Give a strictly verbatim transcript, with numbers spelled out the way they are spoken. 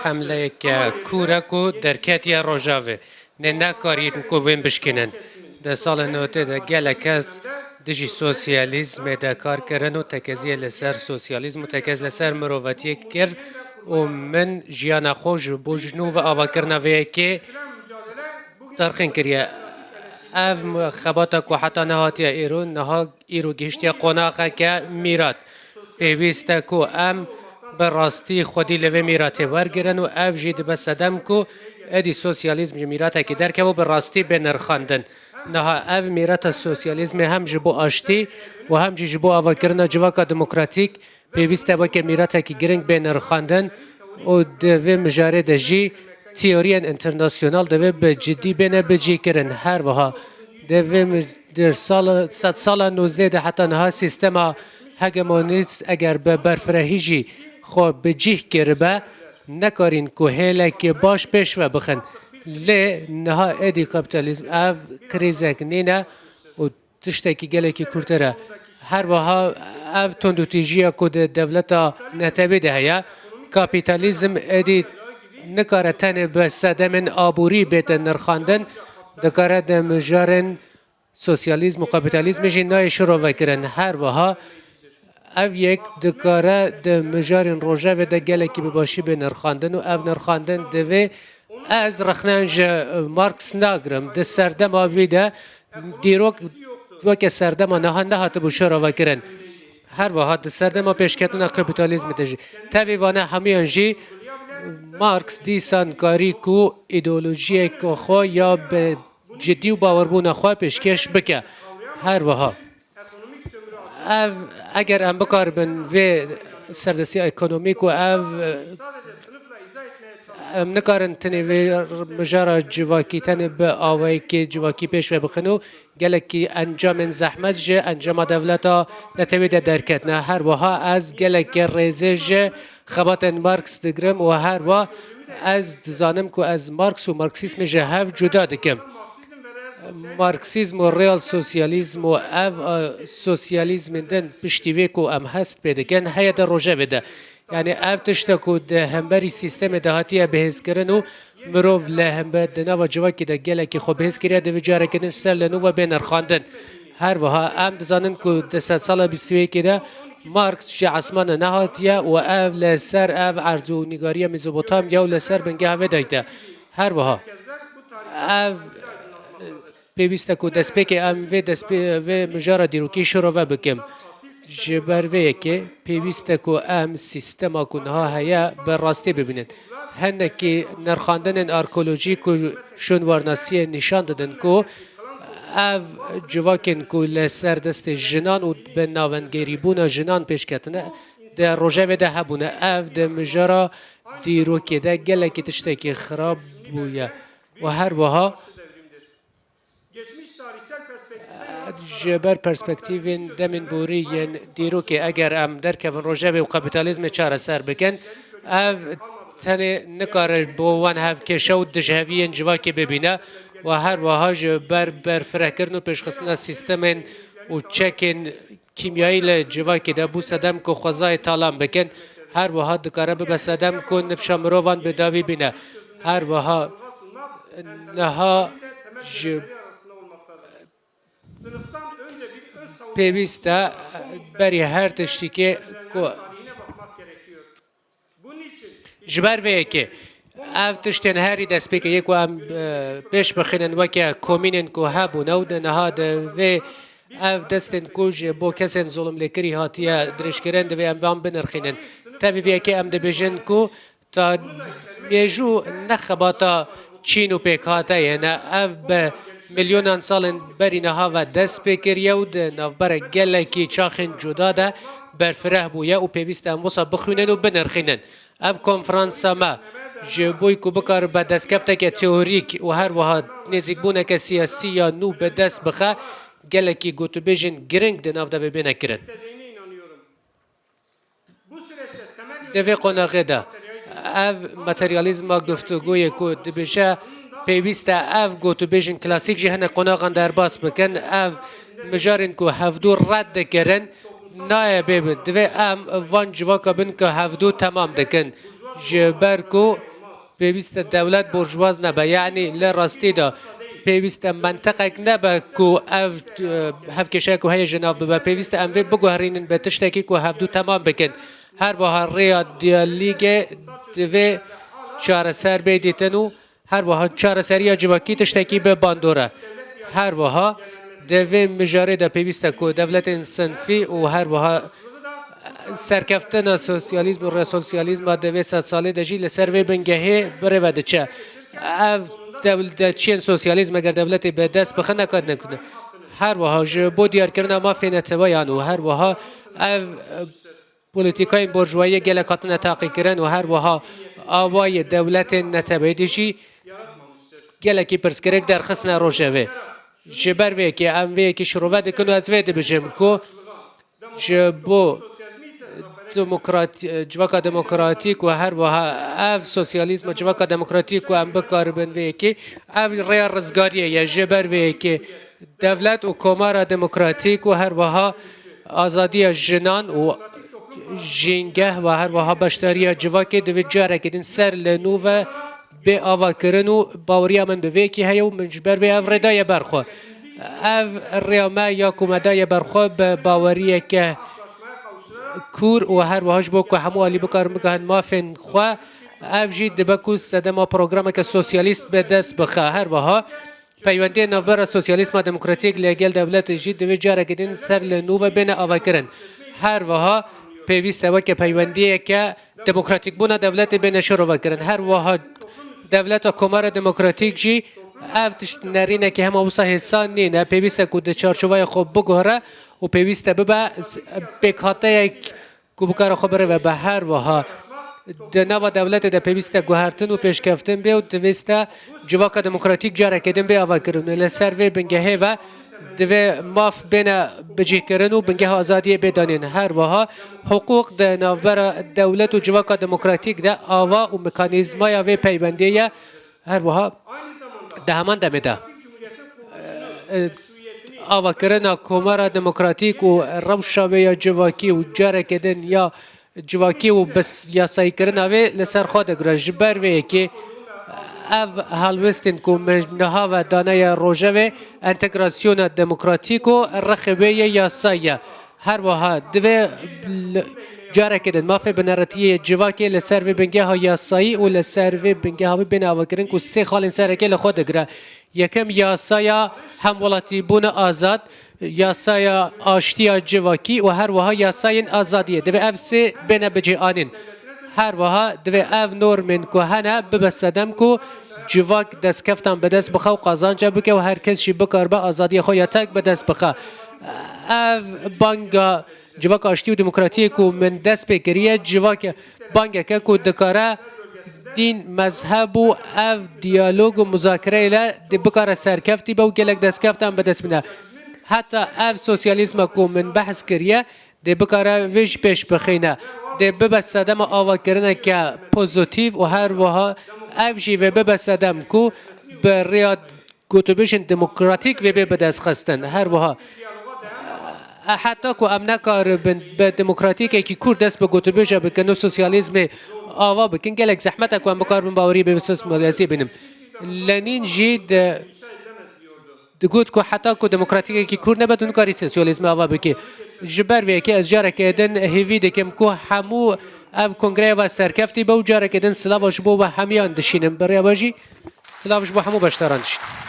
Hemleyeke kûr e ku derketiye rojavê. Nê nekarîn ku wên bişkînin. Di salên notê de gelek kes dijî sosyalîzmê de kar kirin û tekeziyê li ser sosyalîzm û tekez li ser mirovatiyê kir û min jiyana xwe ji bo ji nû ve avakirina vê yekê terxîn kiriye. Ev xebata ku heta nehatiye îro, niha îro gihiştiye qonaxeke mîrat. Pêwîst e ku em bi rastî xwedî li vê mîratê wergirin û ev jî dibe sedem ku êdî sosyalîzm ji mîratekî derkeve û bi rastî bê nirxandin. Niha ev mîreta sosyalîzmê hem ji bo aştî û hem jî ji bo avakirina civaka demokratîk pêwîst e weke mîratekî giring bê nirxandin û di vê mijarê de jî teoriyên înternasyonal divê bi cidî bêne bicihkirin. Her wiha di vê mi-, di sala, sedsala nozdeh de heta niha sîstema hegemonîst eger bi berfirehî jî xwe bi cih kiribe, nekarîn ku hêlekê baş pêş ve bixin. Lê niha êdî kapîtalîzm ev krîzek nîne û tiştekî gelekî kûrtir e. Her wiha ev tundûtîjiya ku di dewleta netewî de heye, kapîtalîzm êdî nikare tenê bi sedemên aborî bête nirxandin, dikare di mijarên sosyalîzm û kapîtalîzmê jî nayê şirovekirin. Her wiha ev yek dikare di mijarên rojevê de gelekî bi başî bê nirxandin û ev nirxandin divê ez rexneyan ji Marx nagirim. Di serdema wî de dîrok weke serdema niha nehatibû şirovekirin. Her wiha di serdema pêşketina kapîtalîzmê de jî. Tevî vane hemûyan jî Marx dîsan karî ku îdeolojiyeke xwe ya bi cidî û bawerbûna xwe pêşkêş bike. Her wiha ev, eger em bikaribin vê serdestî ekonomîk û ev, em nikarin tenê vê mijara civakî tenê bi awayekê civakî pêş ve bixin û gelekî encamên zehmet ji encama dewleta netewî de derketine. Her wiha ez gelekî rêzê ji xebatên Marx digirim û her wiha ez dizanim ku ez Marx û Marksîzmê ji hev cuda dikim. Marksîzm û real sosyalîzm û ev, e, sosyalîzmên din piştî vê ku em hest pê dikin heye di rojevê de. Yanî ev tişt e ku di hemberî sîstemê de hatiye bihêzkirin û mirov li hember di nava civakê de gelekî xwe bihêz kiriye, divê careke din ji ser li nû ve bê nirxandin. Her wiha em dizanin ku di sedsala bîst û yekê de Marx ji esmanê nehatiye û ev li ser ev erd û nîgariya Mezopotamya û li ser bingeha vê dayî de. Her wiha ev pêwîst e ku destpêkê em vê destpê-, vê mijara dîrokî şirove bikim. Ji ber vê yekê pêwîst e ku em sîstema ku niha heye bi rastî bibînin. Hinekî nirxandinên arkeolojî ku şûnwarnasiyê nîşan didin ku ev civakên ku li ser destê jinan û bi navengêrîbûna jinan pêş ketine, di rojevê de hebûne. Ev di mijara dîrokê de gelekî tiştekî xirab bûye. Û her wiha ji ber perspektîvên demên borî yên dîrokê, eger em derkevin rojevê û kapîtalîzmê çareser bikin, ev tenê nikare bo wan hevkêşe û dijheviyên civakê bibîne û her wiha ji ber berfirehkirin û pêşxistina sîstemên û çekên kîmyayî li civakê de bû sedem ku xwezayê talan bikin, her wiha dikare bibe sedem ku nifşa mirovan bi dawî bîne. Her wiha niha ji pêwîst e berî her tiştîkê ku Ji ber vê yekê ev tiştên herî destpêkê yê ku em, e, pêş bixînin weke komînên ku hebûne û di niha di vê ev destên ku ji bo kesên zulmlêkirî hatiye dirêjkirin, divê em van binirxînin. Tevî vê yekê em dibêjin ku ta mejû ne xebata çîn û pêkhateyê ne. Ev bi milyonan salên berî niha ve dest pê kiriye û di navbera gelekî çaxên cuda de berfireh bûye û pêwîst e em wisa bixwînin û binirxînin. Ev konferansa me ji bo ku bikaribe destkefteke teorîk û her wiha nêzîkbûneke siyasî ya nû bi dest bixe, gelekî gotûbêjên giring di nav de vê bêne kirin. Di vê qonaxê de ev materyalîzma guftûgoyê ku dibêje pêwîst e ev gotûbêjên klasîk jî hinek qonaxan derbas bikin, ev mijarên ku hevdû red dikirin, nayê bê bin. Divê em van civaka bin ku hevdû temam dikin. Ji ber ku pêwîst e dewlet borjwaz nebe, yanî li rastî de pêwîst e mentiqek nebe ku ev, e, hevkêşeya ku heye ji nav bibe. Pêwîst e em vê biguherînin bi tiştekî ku hevdû temam bikin. Her wiha rêya diyalîgê divê çareser bê dîtin û her wiha çareseriya civakî tiştekî bi bandor e. Her wiha di vê mijarê de pêwîst e ku dewletên sinfî û her wiha serkeftina sosyalîzm û resosyalîzma di vê sedsalê de jî li ser vê bingehê bi rê ve diçe. Ev dewl-, de çiyên sosyalîzm eger dewletê bi dest bixe nekarin. Her wiha ji bo diyarkirina mafê neteweyan û her wiha ev, e, polîtîkayên borjwayiyê gelek hatine taqîkirin û her wiha awayê dewletên neteweyî jî gelekî pirsgirêk derxistine rojevê. Ji ber vê yekê em vê yekê şirove dikin û ez vê dibijim ku ji bo demokrat-, civaka demokratîk û her wiha ev sosyalîzma civaka demokratîk ku em bikaribin vê yekê, ev rêya rizgariyê ye. Ji ber vê yekê dewlet û komara demokratîk û her wiha azadiya jinan û jîngeh ve her wiha beşdariya civakê divê carekê din ser li nû ve bê avakirin û baweriya min bi vê yekê heye û min ji ber vê ev rê daye ber xwe. Ev rêya me ya ku me daye ber xwe bi baweriyeke kûr û her wiha ji bo ku hemû alî bikarin bigihên mafên xwe, ev jî dibe ku sedema programeke sosyalîst bi dest bixe. Her wiha peywendiyên navbera sosyalîzma demokratîk li gel dewletê jî divê carekê din ser li nû ve bêne avakirin. Her wiha pêwîst e weke peywendiyeke demokratîkbûna dewletê bêne şirovekirin. Her wiha dewleta komara demokratîk jî ev tişt nerînekî hema wisa hêsan nîne. Pêwîst e ku di çarçoveya xwe biguhere û pêwîst e bibe s-, pêkhateyek ku bikare xwe birêve. Bi her wiha di nava dewletê de pêwîst e guhertin û pêşkeftin bê û divêst e civaka demokratîk careke din bê avakirin. Li ser vê bingehê ve divê maf bêne bicihkirin û bingeha azadiyê bê danîn. Her wiha hiqûq di navbera dewlet û civaka demokratîk de ava û mekanîzmaya vê peywendiyê ye. Her wiha di heman demê de, e, e, avakirina Komara Demokratîk û rewşa wê ya civakî û careke din ya civakî û bi s-, yasayîkirina wê li ser xwe digire. Ji ber vê yekê ev helwestên ku me niha ve dane ye rojevê entegrasyona demokratîk û rexê wê yê yasayî ye. Her wiha divê l-, careke din mafê bineretiyê yê civakê li ser vê bingeha yasayî û li ser vê bingeha wê bêne avakirin ku sê xalên sereke li xwe digire. Yekem yasaya hemwelatîbûna azad, yasaya aştiya civakî û her wiha yasayên azadiyê. Divê ev sê bêne bicêanîn. Her wiha divê ev normên ku hene bibe sedem ku civak destkeftan bi dest bixe û qazanca bike û her kes jî bikaribe azadiya xwe ya tek bi dest bixe. Ev banga civaka aştî û demokratiyê ku min dest pê kiriye, civak bangeke ku dikare dîn, mezheb û ev diyalog û muzakereyê le dê bikare serkeftî be û gelek destkeftan bi dest bîne. Heta ev sosyalîzma ku min behs kiriye, dê bikare vê jî pêş bixîne. Dê bibe sedema avakirineke pozîtîf û her wiha ev jî vê bibe sedem ku bi rêya gotûbêjên demokratîk vê bê bidestxistin. Her wiha, e, heta ku em nekaribin bi demokratîkekî kûr dest bi gotûbêje bikin û sosyalîzmê ava bikin, gelek zehmet e ku em bikaribin bawerî bi sosyalîzmê bînin. Lenîn jî di digot ku heta ku demokratîkekî kûr nebe, tu nikarî sosyalîzmê ava bikî. Ji ber vê yekê ez careke din hêvî dikim ku hemû ev kongreya ve serkeftî be û careke din silava ji bo we hemiyan dişînim. Bi rêya we jî silav ji bo hemû beşdaran dişînim.